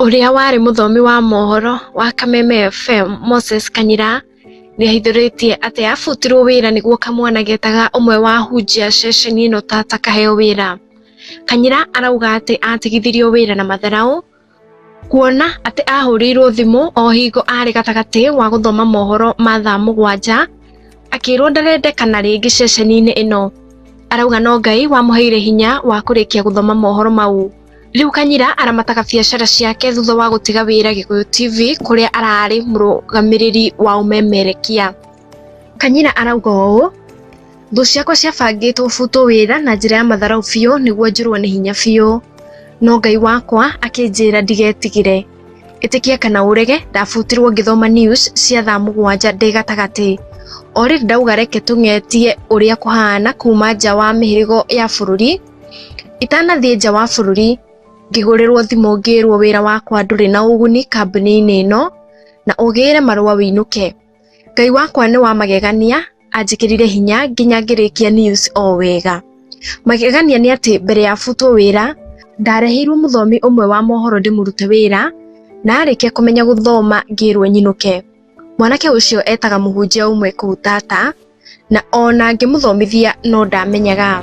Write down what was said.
Ũrĩa warĩ mũthomi wa mohoro wa Kameme FM Moses Kanyira nĩahithũrĩtie atĩ abutirwo wĩra nĩguo kamwana getaga ũmwe wa ahunjia ceceni ĩno tata kaheo wĩra. Kanyira arauga atĩ atigithirio wĩra na matharaũ kuona atĩ ahũrĩirwo thimũ o hingo arĩ gatagatĩ wa gũthoma mohoro ma thaa 7 akĩrwo ndarendekana rĩngĩ ceceni-inĩ ĩno. Arauga no Ngai wamũheire hinya wa kũrĩkia gũthoma mohoro mau. Rĩu Kanyira aramataga biacara ciake thutha wa gũtiga wĩra Gĩkũyũ TV kũrĩa ararĩ mũrũgamĩrĩri wa ũmemerekia. Kanyira arauga ũũ, Thũ ciakwa ciabangĩtwo butwo wĩra na njĩra ya matharau biũ nĩguo njũrwo nĩ hinya biũ. No Ngai wakwa akĩnjĩra ndigetigĩre. Ĩtĩkia kana ũrege, ndabutirwo ngĩthoma news cia thaa 7 ndĩ gatagatĩ. O rĩrĩ ndauga reke tũng'etie ũrĩa kũhana kuma nja wa mĩhĩrĩgo ya bũrũri. Itanathiĩ nja wa bũrũri, ngĩhũrĩrwo thimũ ngĩrwo wĩra wakwa ndũrĩ na ũguni kambuni-inĩ ĩno na ũgĩre marũa wĩinũke. Ngai wakwa nĩ wa magegania, anjĩkĩrire hinya nginya ngĩrĩkia news o wega. Magegania nĩ atĩ mbere ya butwo wĩra, ndareheirwo mũthomi ũmwe wa mohoro ndĩmũrute wĩra, na arĩkia kũmenya gũthoma ngĩrwo nyinũke. Mwanake ũcio etaga mũhunjia ũmwe kũu tata, na ona ngĩmũthomithia no ndamenyaga.